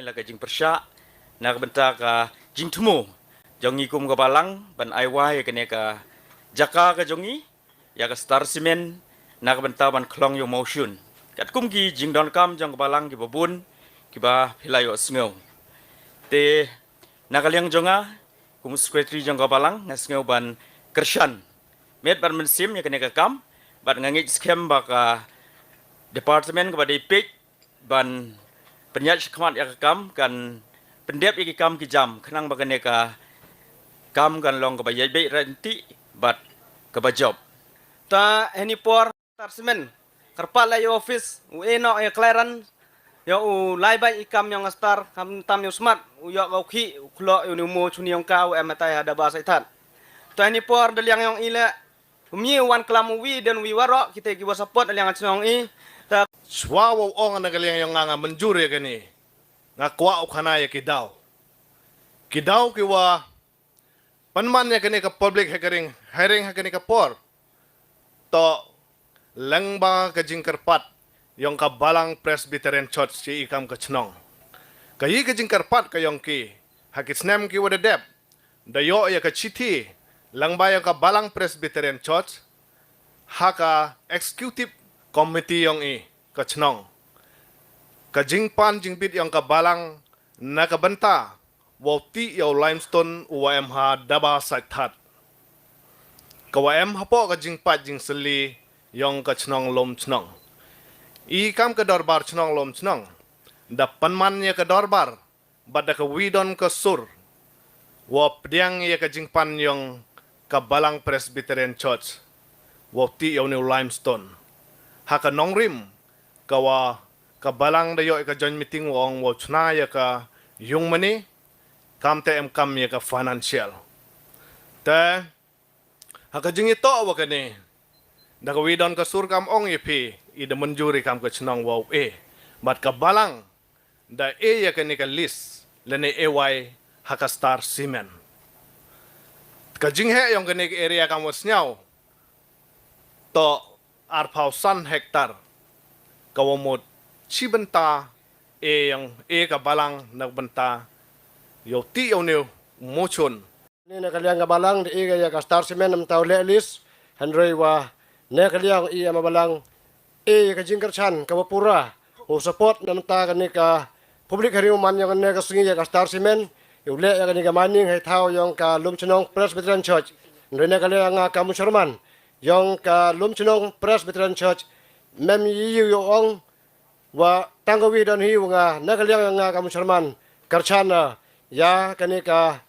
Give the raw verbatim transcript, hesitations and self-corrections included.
la ka jingpyrshah na ka bynta ka jingthmu jong ngi kum ka balang ban ai wai ïa kane ka jaka ka jong ngi ïa ka Star Cement na ka bynta ban khlong ïa u mawshun. Katkum ki jingdonkam jong ka balang kiba bun kiba phi la ïohsngew. Te na ka liang jong nga kum u secretary jong ka balang nga sngew ban kyrshan met bad mynsiem ïa kane ka kam bad nga ngeit skhem ba ka department kaba dei peit ban pynïaid shakhmat ïa ka kam kan pyndep ïa ki kam ki jam khnang ba kane ka kam kan long kaba ïaid beit ryntih bad kaba jop. Ta hynne por Star Cement kyrpad la ïa u office u e noh ïa clearance ïa u lai bad i kam ïong Star kam tam ïa u smat u ïoh ka u khih u khlok ïa u ni u mo chuni ïong ka u em hatai ha Daba Saithat. Ta hynne por da liang ïong i le u mi u wan klam u wi den wi waroh kita ki wa support da liang chnong i. Ta shuwa wa u ong na ka liang ïong nga nga mynjur ïa kane nga kwah u khana ïa ki daw ki daw ki wa pynman ïa kane ka public hearing hearing ha kane ka por. To lyngba ka jingkyrpad ïong ka Balang Presbyterian Church ïa i kam ka chnong ka ïa ka jingkyrpad ka ïong ki ha ki snem ki wa da dep da ïoh ïa ka chithi lyngba ïong ka Balang Presbyterian Church ha ka executive committee ïong i ka chnong ka jingpan jingbit ïong ka balang na ka bynta wow tih ïa u limestone u wa em ha Daba Saithat ka wa em hapoh ka jingpait jingsylli ïong ka chnong Lumchnong. I kam ka dorbar chnong Lumchnong da pynman ïa ka dorbar bad da ka wi don ka sur wa pdiang ïa ka jingpan ïong ka Balang Presbyterian Church wow tih ïa u ni u limestone ha ka nongrim ka wa ka balang da ïoh ïa ka joint meeting wa ong wow chna ïa ka yung mane kam te em kam ïa ka financial. Te ha ka jingitoh wa kane da ka wi don ka sur kam ong ïa phi i da mynjur i kam ka chnong wow e bad ka balang da e ïa kane ka list lane e wai ha ka Star Cement. Ka jingheh ïong kane ka area kam wa sñiaw to arphaw san hektar ka wa mut chi bynta e ïong e ka balang na bynta ïoh tih ïoh ne u mochun. Ni na ka liang ka balang da e ïa ka Star Cement namta u leh list hynrei wa na ka liang i ïa ma balang e ïa ka jingkyrchan ka wa pura u support namta kane ka public hearing man ïong ne ka sngi ïa ka Star Cement ïa u leh ïa kane ka mining hei thaw ïong ka Lumchnong Presbyterian Church. Hynrei na ka liang nga ka musharman ïong ka Lumchnong Presbyterian Church mem ïa ïa ong wa tang ka wi don hi wa nga na ka liang ïong nga ka musharman kyrchan ïa kane ka